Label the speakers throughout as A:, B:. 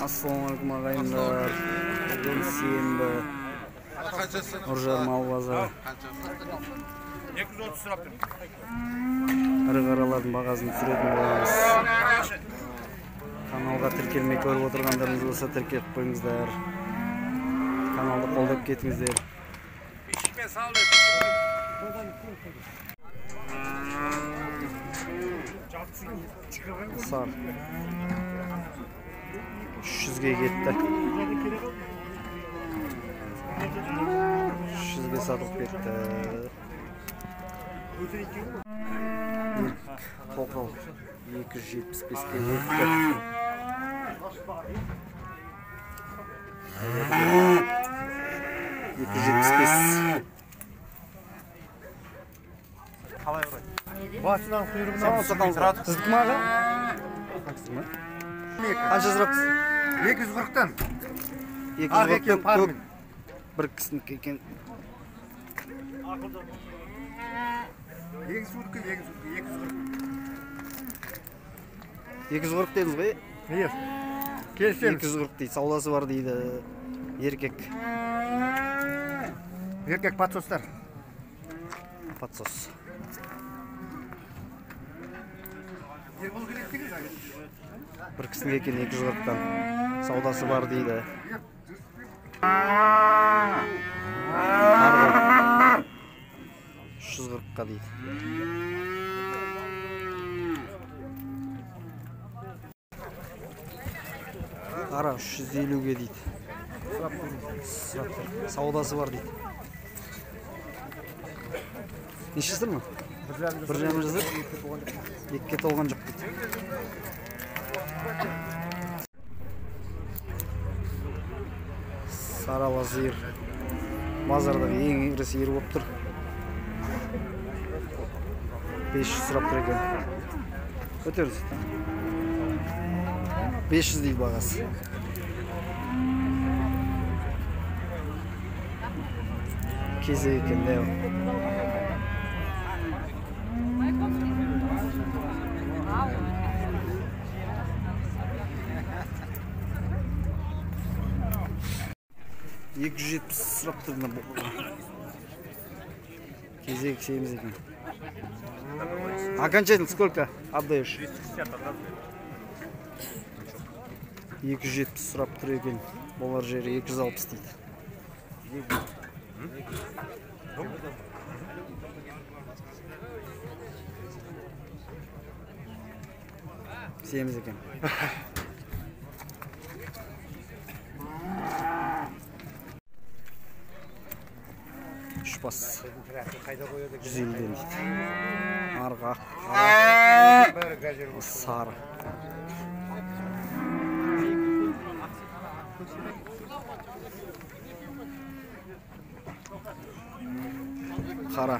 A: Ассалаумағалейкум ағайындар. Бүгін сенбі. Үржар мал базары.
B: 230 сұрап тұр.
A: Ірі қаралардың бағасын түсіретін боламыз. Каналға тіркелмей көріп отырғандарыңыз болса тіркеліп қойыңыздар. Каналды қолдап кетіңіздер. Сар 300-ге кетті. 300-ге сатылып кетті. Тоқал 275-ке кетті. 275.
B: Қалай ұрайды? Басынан құйрығынан
A: Сіздікі ма аға? Сіздікі ма? Қанша сұрапсыз?
B: 240-тан.
A: 240-тан. Бір кісінікі екен.
B: 240.
A: 240 дедіңіз ғой?
B: Иә. Келісеміз.
A: 240 дейді. Саудасы бар дейді. Еркек.
B: Еркек подсостар.
A: Подсос. Бір кісінікі екен 240-тан. Саудасы бар дейді. Арғы 340-қа дейді. Қара 350-ге дейді. Сұрап тұр. Саудасы бар дейді. Неше жасар ма? 1,5 жасар. Екіге толған жоқ дейді. Сарала сиыр. Базардағы ең ірі сиыр болып тұр. 500 сұрап тұр екен. Өтеріз. 500 дейді бағасы. Кезек екен дәу. 270 сұрап тұр мына. Кезек семіз екен. Окончательно сколько отдаешь?
B: 260 отдам.
A: 270 сұрап тұр екен. Болар жері 260 дейді. Семіз екен. Үш бас 150-ден дейді. Арғы ақ, сары. Қара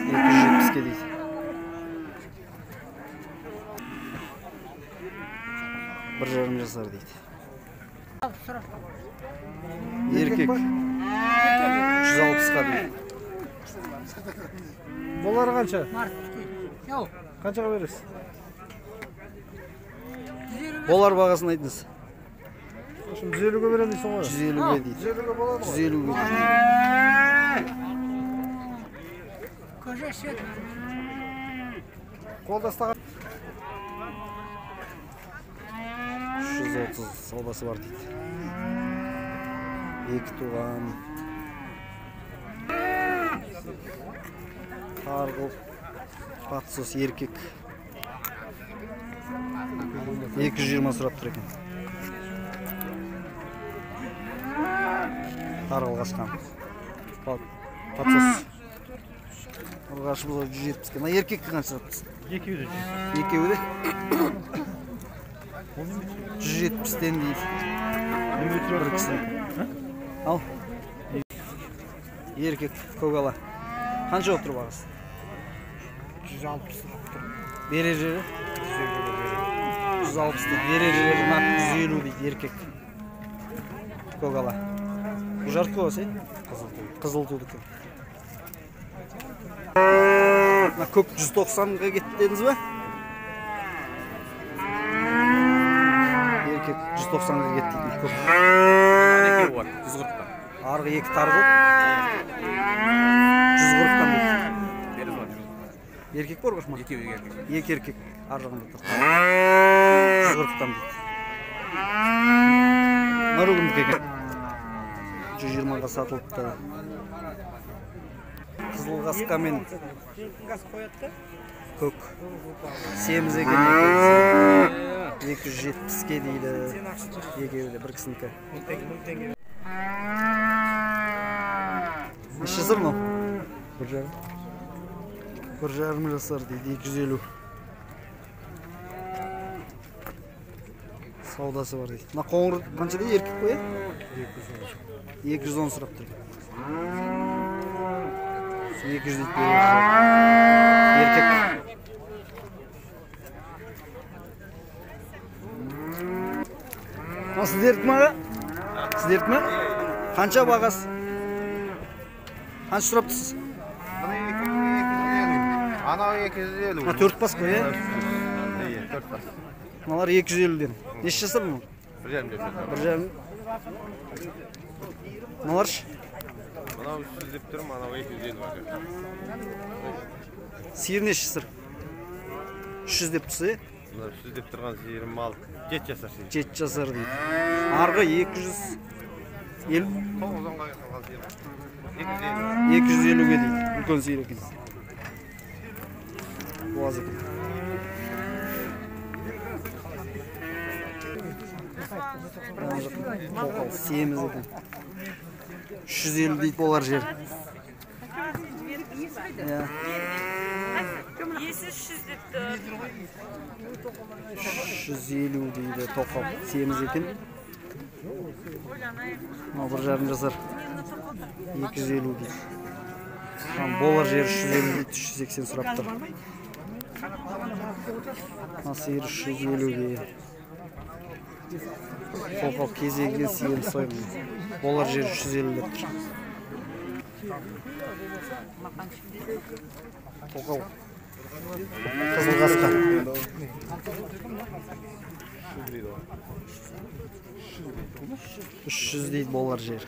A: 270-ке дейді. 1,5 жасар дейді. Еркек 160-қа дейді.
B: Болары қанша? Қаншаға бересіз?
A: Болар бағасын айтыңыз.
B: 150-ге беремін дейсің ғой.
A: 150-ге дейді.
B: 150-ге болады ғой.
A: 150-ге дейді.
B: Қолда ұстаған
A: 330 саудасы бар дейді. Екі туған. Тарғыл подсос еркек. 220 сұрап тұр екен. Тарғыл қашқан. Подсос. Ұрғашы бұзау 170-ке. Мына еркекке қанша саттыңыз?
B: Екеуі де.
A: Екеуі де? 170-тен дейді. Бір кісінікі. Ал. Еркек көк ала. Қанша болып тұр бағасы?
B: 160 сұрап тұр.
A: Берер жері? 160 дейді. Берер жері нақты 150 дейді еркек. Көк ала. Бұл жарты болса, Қызыл тудікі. Мына көк 190-ға кетті дедіңіз ба? 190-ға кетті дейді. Көк.
C: Екеуі бар, 140-тан.
A: Арғы екі тарғыл 140-тан дейді. Еркек бар ұрғашы ма?
C: Екеуі еркек.
A: Екі еркек ар жағында тұр. 140-тан дейді. Мынау кімдікі екен? 120-ға сатылыпты. Қызыл қасқа мен көк. Семіз екен екеуі. 270-ке дейді. Екеуі де бір кісінікі. Неше жасар мынау? 1,5. 1,5 жасар дейді, 250. Саудасы бар дейді. Мына қоңыр қанша дейді, еркек қой, 210 сұрап тұр. 200 дейді еркек. Мына сіздердікі ме? Сіздердікі ме? Қанша бағасы? Қанша сұрап тұрсыз?
B: Анау 250.
A: Мына 4 бас қой,
B: е? 4 бас.
A: Мыналар 250-ден. Неше жасар мынау?
B: 1,5 жасар.
A: 1,5. Мыналар ше?
B: Мынау 300 деп тұрмын, анау 250 бар.
A: Сиыр неше жасар? 300 деп тұрса, е?
B: Мынау 300 деп тұрған сиырым мал 7 жасар сиыр.
A: 7 жасар дейді. Арғы 250.
B: 9-ға қалған сиыр.
A: 250-ге дейді. Үлкен сиыр екен. Буаз екен. Тоқал семіз екен. 350 дейді болар жер.
D: Иесі 300 деп тұр.
A: 350 дейді тоқал семіз екен. Мынау 1,5 жасар. 250 дейді. Болар жер 350 дейді, 380 сұрап тұр. Мына сиыр 350-ге. Тоқал кезегінен сиырын сойған. Болар жер 350 деп тұр. Тоқал қызыл қасқа. 300 дейді болар жер.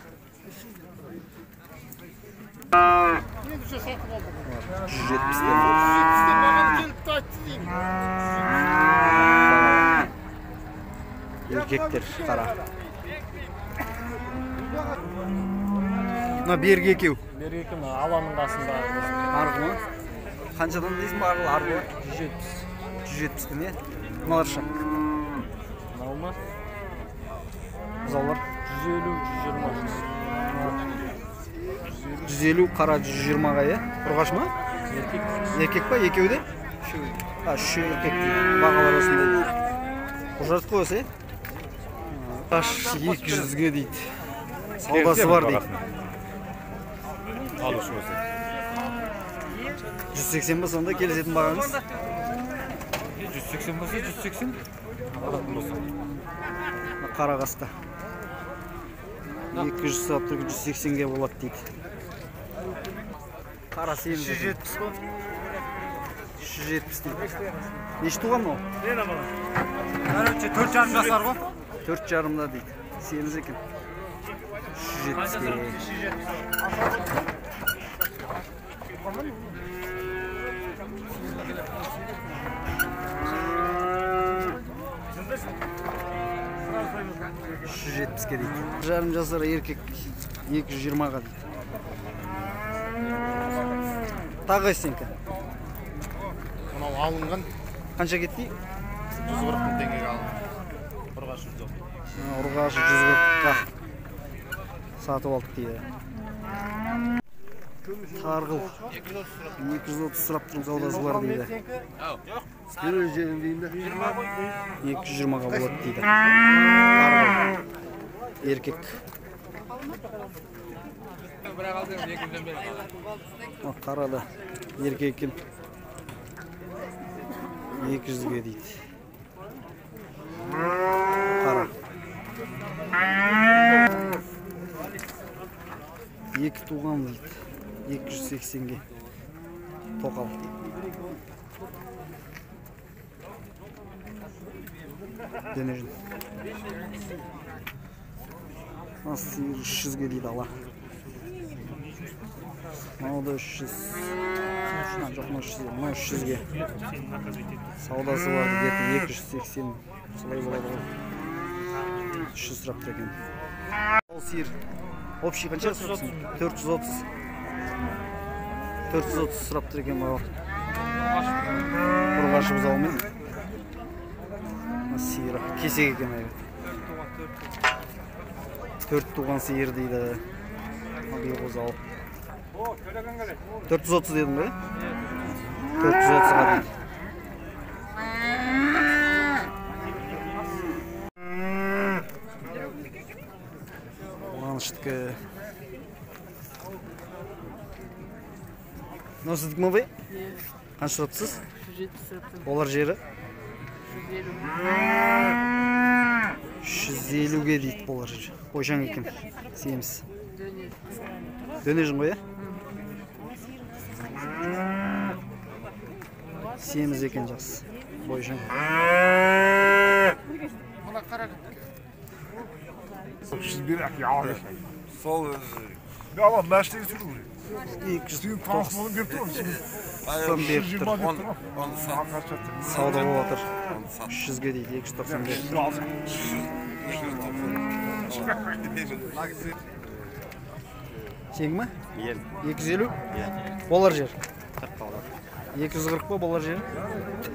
A: 170-тен. Еркектер қара. Мына бергі екеу.
E: Бергі екеу мына аланың қасында.
A: Арғы ма? Қаншадан дейсің барлығы арғы?
E: 170.
A: 170-тен, е? Мыналар ше?
E: Мынау ма?
A: Бұзаулар?
E: 150, 120.
A: 150 қара 120-ға, е? Ұрғашы ма?
E: Еркек.
A: Еркек па? Екеуі де?
E: Үшеуі.
A: Үшеуі еркек дейді. Бағалар осындай. Ұжырт қой осы, е? Аш 200-ге дейді. Саудасы бар дейді.
C: Алушы болса.
A: 180 ба сонда келісетін бағаңыз?
C: 180 болса 180. Алатын болса.
A: Қара қасқа. 200 сұрап тұр, 180-ге болады дейді. Қара семіз.
B: 370 қой.
A: 370 дейді. Неше туған мынау?
C: Короче, 4,5 жасар ғой.
A: 4,5-да дейді. Семіз екен. 370-ге. 370-ге дейді. 1,5 жасар еркек 220-ға дейді. Тағы қайсы сенікі?
B: Мынау алынған.
A: Қанша кетті?
B: 140 мың теңгеге алынған. Ұрғашы 140.
A: Ұрғашы 140-қа сатып алдық дейді. Тарғыл 230 сұрап тұрмын, саудасы бар дейді. 220-ға болады дейді. Тарғыл еркек. Қарады еркек екен. 200-ге дейді. Қара. Екі туған дейді. 280-ге. Тоқал. Дене жүн. Мына сиыр 300-ге дейді ала. Мынау да 300. Жоқ, мынау 300-ге, мынау 300-ге. Саудасы бар где-то 280. Солай болады ғой. 300 сұрап тұр екен. Ол сиыр общий қанша сұрапсың? 430. 430 сұрап тұр екен мынау. Ұрғашы бұзауымен. Сиыры кесек екен әйбет. 4 туған сиыр дейді. Биыл бұзау. 430 дедің ғой? 430-ға дейді. Қуаныштікі. Мынау сіздікі ме бай? Қанша сұрапсыз?
D: 170.
A: Олар жері? 150-ге дейді болар жері. Бойшаң екен. Семіз. Дөне жүн ғой, ә? Семіз екен жақсы. Бойшаң.
F: Сол
A: 290 беріп тұр. Сауда болып жатыр. 300-ге дейді, 290 беріп тұр. Сең ме? 250? Болар жер. 240 па болар жер?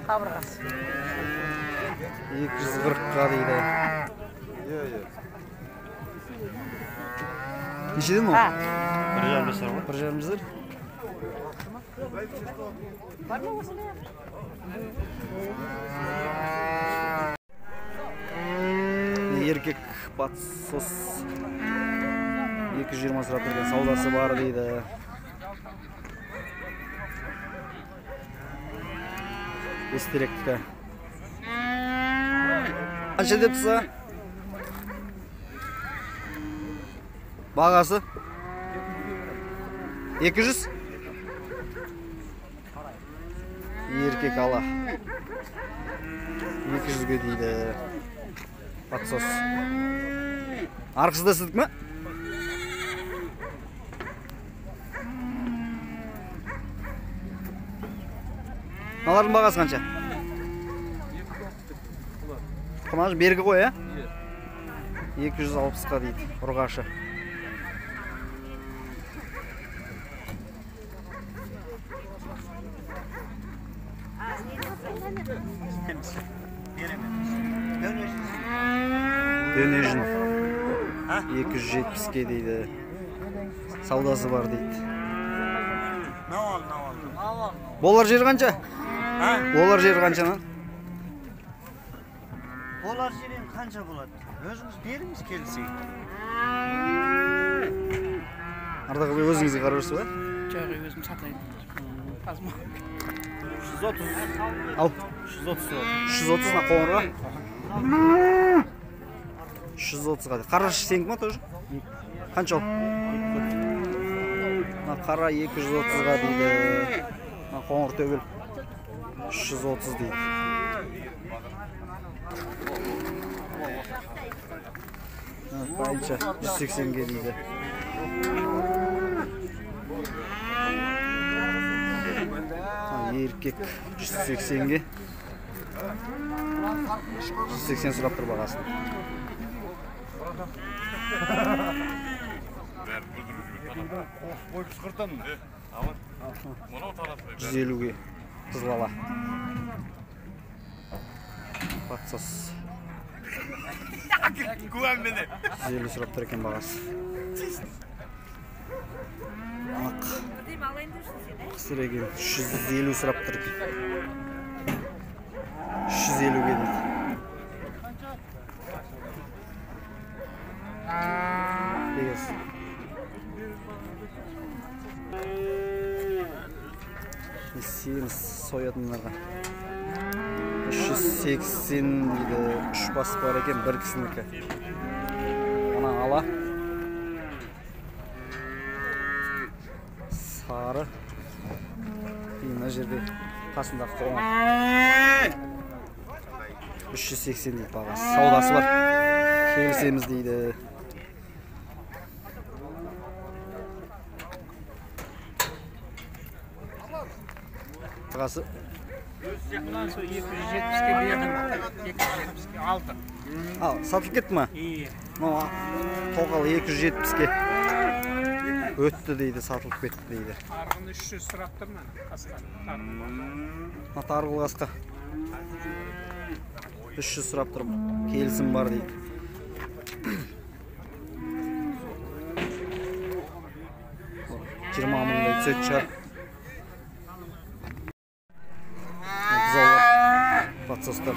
D: Қабырғасы.
A: 240-қа дейді. Нешеден ол?
B: 1,5 жасар ғой.
A: 1,5 жасар.
D: Бар ма осындай?
A: Еркек батсос 220 сұрап тұрған, саудасы бар дейді. Естеректікі. Қанша деп тұрса? Бағасы? 200? Еркек ала. 200-ге дейді. Подсос. Арқысы да сіздікі ме? Мыналардың бағасы қанша? Құнажы бергі ғой, ә? 260-қа дейді, ұрғашы. Дөне жүн 270-ке дейді. Саудасы бар дейді. Болар жері қанша? Болар жері қанша?
G: Болар жері қанша болады? Өзіңіз беріңіз келсек.
A: Ардақ абай, өзіңізге қарап жүрсіз ба?
D: Жоқ, өзім сатайын. Азма.
E: 330.
A: Ал.
E: 330 сұрады.
A: 330 на қоңырға? 330-ға. Қарашы сенікі ма тоже? Қанша ол? Мына қара 230-ға дейді. Мына қоңыр төбел 330 дейді. Қанша? 180-ге дейді. Еркек 180-ге. 180 сұрап тұр бағасын. 150-ге қызыл ала. Подсос. 150 сұрап тұр екен бағасы. Ақ. Қысыр екен 350 сұрап тұр екен. 350-ге дейді. Егес. Семіз соятындарға 380 дейді. 3 бас бар екен, бір кісінікі. Ана ала. Сары. Мына жерде қасында қоңыр. 380 дейді бағасы. Саудасы бар. Келісеміз дейді. Бағасы
D: Bundan sonra 270-ке бердім. 270-ке алды.
A: Ал, сатылып кетті ма?
D: Иә.
A: Мынау тоқал 270-ке өтті дейді, сатылып кетті дейді.
D: Арғын 300 сұрап тұрмын. Қасқа.
A: Мына тарғыл қасқа. 300 сұрап тұрмын. Келісім бар дейді. 20 мыңдай түсетін шығар. Бұзаулар, подсостар.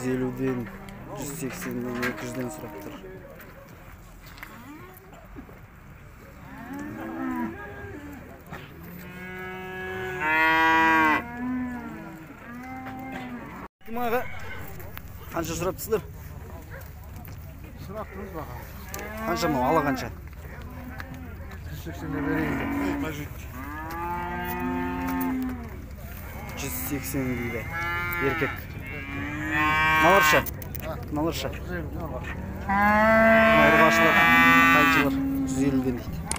A: 150-ден, 180-ден, 200-ден сұрап тұр. Кім аға? Қанша сұрап тұрсыздар?
B: Сұрап тұрмыз баға.
A: Қанша мынау, ала қанша?
B: 180-ге берейін деп.
A: 180 дейді. Еркек. Мыналарша? Мыналарша? Ұрғашылар, тайшылар 150-ден дейді.